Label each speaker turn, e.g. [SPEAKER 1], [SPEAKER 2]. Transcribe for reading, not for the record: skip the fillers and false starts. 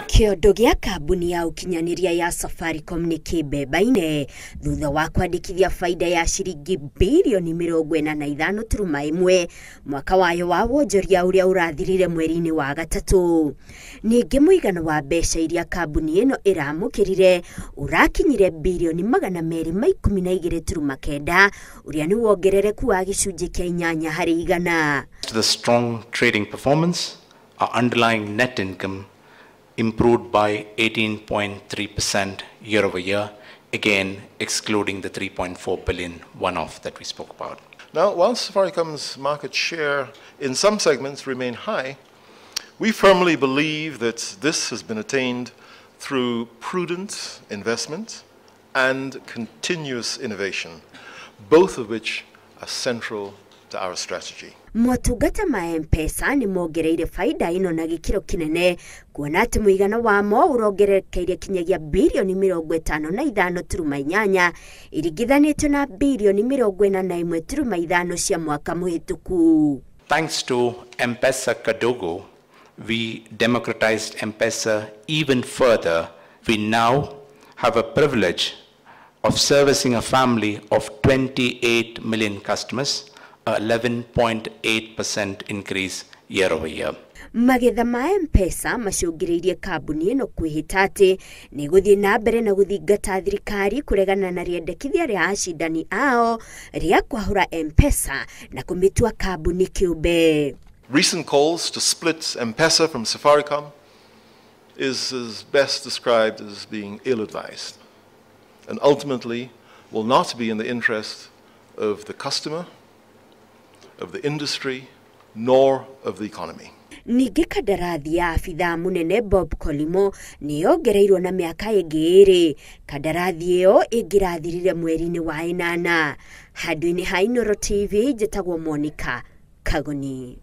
[SPEAKER 1] Kĩondo gĩa kambuni ya ũkinyanĩria ya Safaricom nĩ kĩmbembaine thutha wa kwandĩkithia baida ya ciringi birioni 45.1 mwaka wayo wa wonjoria ũrĩa ũrathirire mweri-inĩ wa gatatũ. Ningĩ mũigana wa mbeca iria kambuni ĩno ĩramũkĩrire ũrakinyire birioni 212.9 ũrĩa nĩ wongerereku wa gĩcunjĩ kĩa 8 harĩ igana.
[SPEAKER 2] To the strong trading performance, our underlying net income improved by 18.3% year over year, again excluding the 3.4 billion one-off that we spoke about.
[SPEAKER 3] Now, while Safaricom's market share in some segments remain high, we firmly believe that this has been attained through prudent investment and continuous innovation, both of which are central to our strategy.
[SPEAKER 1] Motungata ma M-Pesa nĩ mongereire faida ĩno na gĩkĩro kĩnene kuona atĩ mũigana wamo ũrongererekeire kinyagia birioni 55.8 iringithanĩtio na birioni 41.5 cia mwaka mũhĩtũku.
[SPEAKER 2] Thanks to M-Pesa Kadogo, we democratized M-Pesa even further. We now have a privilege of servicing a family of 28 million customers, 11.8% increase year over year.
[SPEAKER 1] Magetha ma M-Pesa macũngĩrĩirie kambuni ĩno kwĩhĩta atĩ nĩ gũthiĩ na mbere na gũthingata thirikari kũregana na rĩendekithia rĩa acindani ao rĩa kwahũra M-Pesa na kũmĩtua kambuni kĩũmbe.
[SPEAKER 3] Recent calls to split M-Pesa from Safaricom is as best described as being ill-advised and ultimately will not be in the interest of the customer, of the industry, nor of the economy.
[SPEAKER 1] Ningĩ kandarathi ya abithaa mũnene Bob Collymore nĩ yongereirwo na mĩaka ĩngĩ ĩrĩ. Kandarathi ĩyo ĩngĩrathirire mweri-inĩ wa 8. Handũ-inĩ ha Inooro TV, njĩtagwo Monica Kagoni.